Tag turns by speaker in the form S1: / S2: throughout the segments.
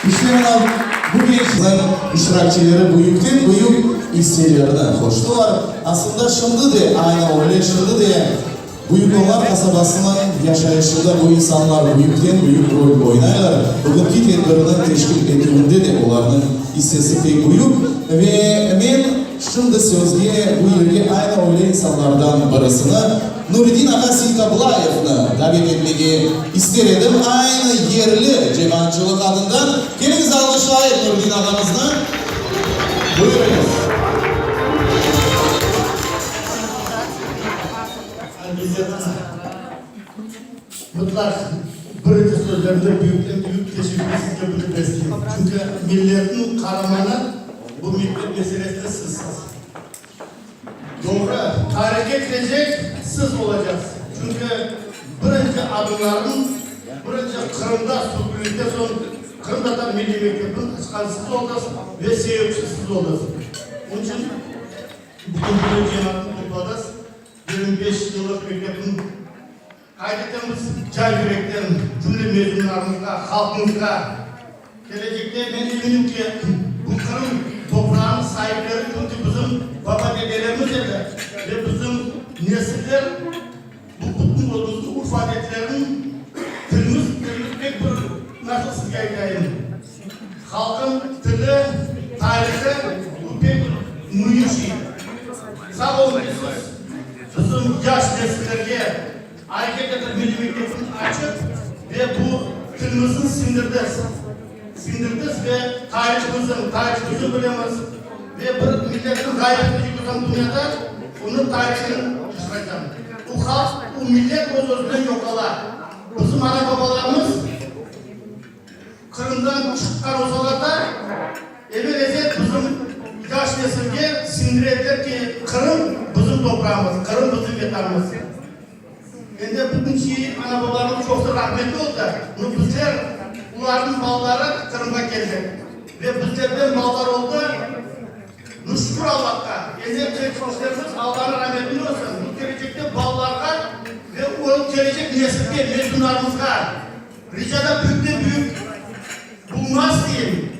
S1: İşte mına bu gençniñ iştirakçileri büyükten-büyük isselerni qoştılar. Aslında şimdi de aynı öyle, şimdi de Büyük Onlar qasabasınıñ yaşayışında bu insanlar büyükten-büyük rol oynaylar. Bugünki tedbirniñ teşkil etüvinde de olarnıñ issesi pek büyük. Ve men şimdi sözge bu yerge aynı öyle insanlardan birisini, Nuredin ağa Seytablayevni davet etmege ister edim. Aynı yerli cemaatçılıq adından. Keliñiz, alğışlayıq Nuredin ağamıznı. Buyurıñız.
S2: Mıtlaq birinci sözlerimde büyükten büyük teşekkür sizge bildirmezliyim. Çünki milletniñ qaramanı bu mektep meselesinde sizsiz. Doğru, tarihke kirecek siz olacaqsız. Çünki birinci adımlarnıñ, birinci Qırımda sürgünlikten soñ qırımtatar milliy mektebiniñ açqanı siz oldız ve sebepçisi siz oldız. Onıñ içün bugün böyle cemaatnı topladız. 25 yıllıq mektepniñ qayd etemiz. Can yürekten cümle mezunlarımızğa, halqımızğa kelecekte men eminim ki, bu Qırım toprağınıñ saipleri çünki bizim baba-dedelerimiz edi ve bizim nesiller bu bütün özümüzniñ urf-adetleriniñ tilimiz, tilimiz pek bir, nasıl sizge aytayım, halqıñ tili, tarihı, bu pek bir müim şey. Sağ oluñ ki, siz bizim yaş nesillerge areket etip milliy mektepni açıp ve bu tilimizni siñdirdiz. Siñdirdiz ve tarihımıznı, tarihımıznı bilemiz ve bir milletniñ ğayıp etecek olsañ dünyada, onıñ tarihını yaşatacaqsıñ. O halq, o millet öz-özünden yoq ola. Bizim ana-babalarımız Qırımdan çıqqan olsalar da, evel-ezel bizim yaş nesilge siñdire ediler ki, Qırım bizim toprağımız, Qırım bizim Vetanımız. Endi bugünki ana-babalarımız çoqusı rahmetli oldı, no bizler, olarnıñ balaları Qırımğa keldik ve bizlerden balalar oldı, no şükür Allahqa, endi keçmişlerimiz Allanıñ rahmetinde olsun, bu kelecekte balalarğa ve o kelecek nesilge, mezunlarımızğa ricada büyükten-büyük bulunmaz deyim.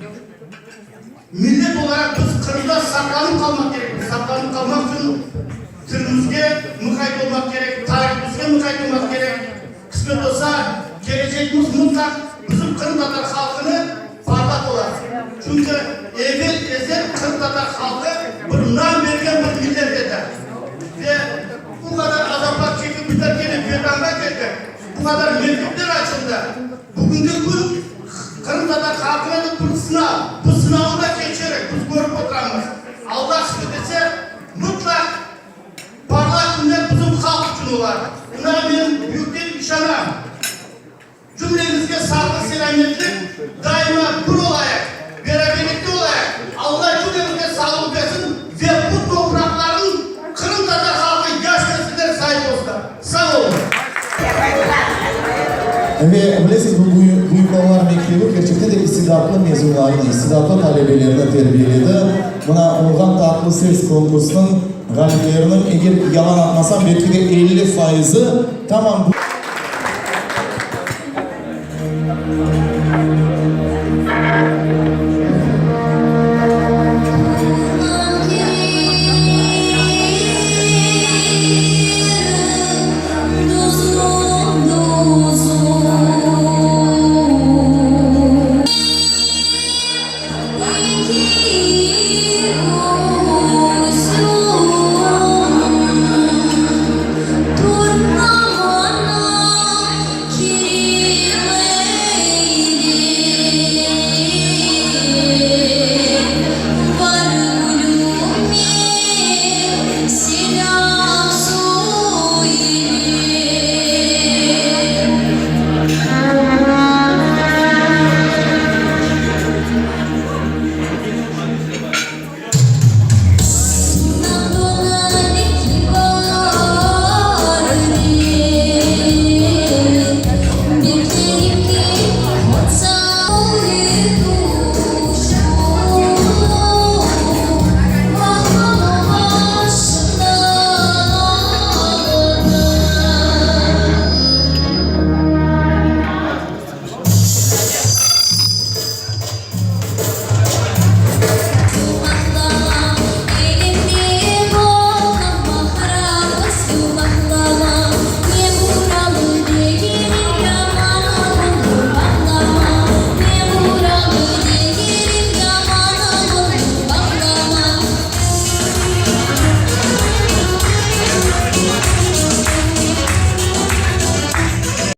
S2: Millet olaraq biz Qırımda saqlanıp qalmaq kerekmiz. Saqlanıp qalmaq içün tilimizge muqayt olmaq kerek, tarihimizge muqayt olmaq kerek. Qısmet olsa, kelecegimiz mutlaq bizim qırımtatar halqını parlaq olar. Çünki evel-ezel qırımtatar halqı bir nam bergen bir millet edi. Ve bu qadar azaplar çekip bizler kene Vetanğa keldik. Bu qadar mektepler açıldı. Bugünki kün qırımtatar halqına da bir sınav. Bu sınavnı da keçerik, biz körip oturamız. Allah qısmet etse, mutlaq parlaq künler bizim halq içün olar. Buna men büyükten işanam. Cümlemizge sağlıq-selâmetlik, daima bir olayıq, beraberlikte olayıq. Allah cümlemizge sağlıq bersin ve bu topraqlarnıñ qırımtatar halqı yaş nesiller saip olsunlar. Sağ oluñ!
S1: Ve bilesiz, bu Büyük Onlar mektebi kerçekten de istidatlı mezunlarnı, istidatlı talebelerni terbiyeledi. Mına, Olğan tatlı ses konkursınıñ ğalipleriniñ, eger yalan atmasam, belki de 50 fayızı tamam bu.